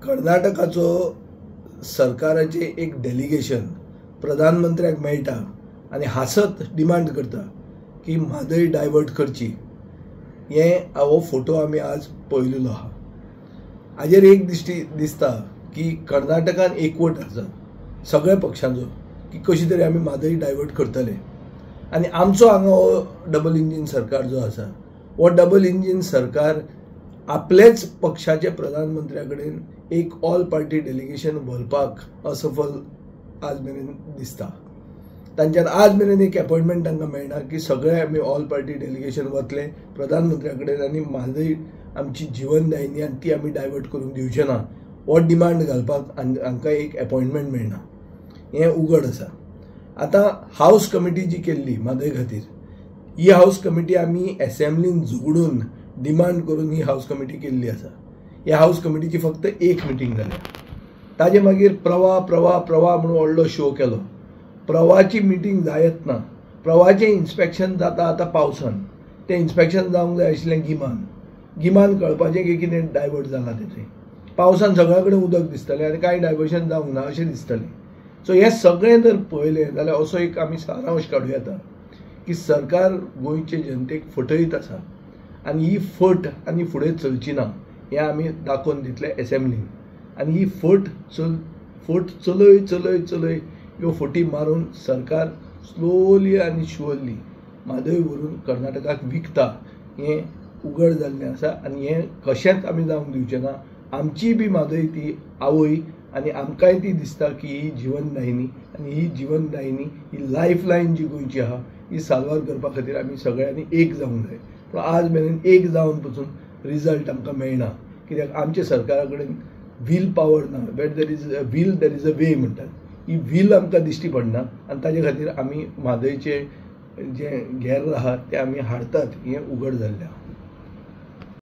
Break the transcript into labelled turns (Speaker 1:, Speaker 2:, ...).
Speaker 1: कर्नाटकाचो सरकाराचें एक डेलिगेशन प्रधानमंत्र्याक मेळटा आनी हांसत डिमांड करता की म्हादय डायवर्ट करची, हें हो फोटो आमी आज पळयलेलो आहा. हाजेर एक दिश्टी दिसता की कर्नाटकान एकवट आसा सगळ्या पक्षांचो की कशी तरी आमी म्हादय डायवर्ट करतले. आनी आमचो हांगा हो डबल इंजीन सरकार जो आसा, हो डबल इंजीन सरकार आपलेच पक्षाचे प्रधानमंत्र्या कडेन एक ऑल पार्टी डेलिगेशन व्हरपाक असफल आज मेरेन दिसता. तांच्यान आज मेरेन एक अपॉयंटमेंट तांकां मेळना की सगळे आमी ऑल पार्टी डेलिगेशन वतले प्रधानमंत्र्या कडेन आनी म्हादय आमची जिवनदायिनी आनी ती आमी डायवर्ट करूंक दिवचे ना, हो डिमांड घालपाक हांकां एक अपॉयंटमेंट मेळना, हें उघड आसा. आतां हावस कमिटी जी केल्ली म्हादय खातीर, ही हावस कमिटी आमी एसेंब्लीन झगडून डिमांड करून ही हावस कमिटी केल्ली आसा. ह्या हावस कमिटीची फक्त एक मिटींग जाल्या. ताजे मागीर प्रवाह प्रवाह प्रवाह म्हणून व्हडलो शो केलो. प्रवाहाची मिटींग जायत ना. प्रवाहाचें इन्स्पेक्शन जाता आतां पावसान, तें इन्स्पेक्शन जावंक जाय आशिल्लें गिमान. गिमान कळपाचें की कितें डायवर्ट जालां तें. पावसान सगळ्या कडेन उदक दिसतलें आनी कांय डायवर्शन जावंक ना अशें दिसतलें. सो हें सगळें जर पळयलें जाल्यार असो एक आमी सारांश काडूं येता की सरकार गोंयचे जनतेक फटयत आसा आनी ही फट आनी फुडें चलची ना हें आमी दाखोवन दितले एसेंब्लीन. आनी ही फट चलय चलय चलय ह्यो फटी मारून सरकार स्लोली आनी शुअरली म्हादय व्हरून कर्नाटकाक विकता हें उघड जाल्लें आसा. आनी हें कशेंच आमी जावंक दिवचें ना. आमची बी म्हादय ती आवय आनी आमकांय ती दिसता की ही जिवनदायिनी आनी ही जिवनदायिनी ही लायफ लायन जी गोंयची आहा ही साल्वार करपा खातीर आमी सगळ्यांनी एक जावंक जाय. पूण आज मेरेन एक जावन पसून रिजल्ट आमकां मेळना, कित्याक आमच्या सरकारा कडेन व्हील पावर ना. Where there is a will there is a way म्हणटात, ही व्हील आमकां दिश्टी पडना आनी ताजे खातीर आमी म्हादयचे जे घेर आहा ते आमी हाडतात हें उघड जाल्लें आहा.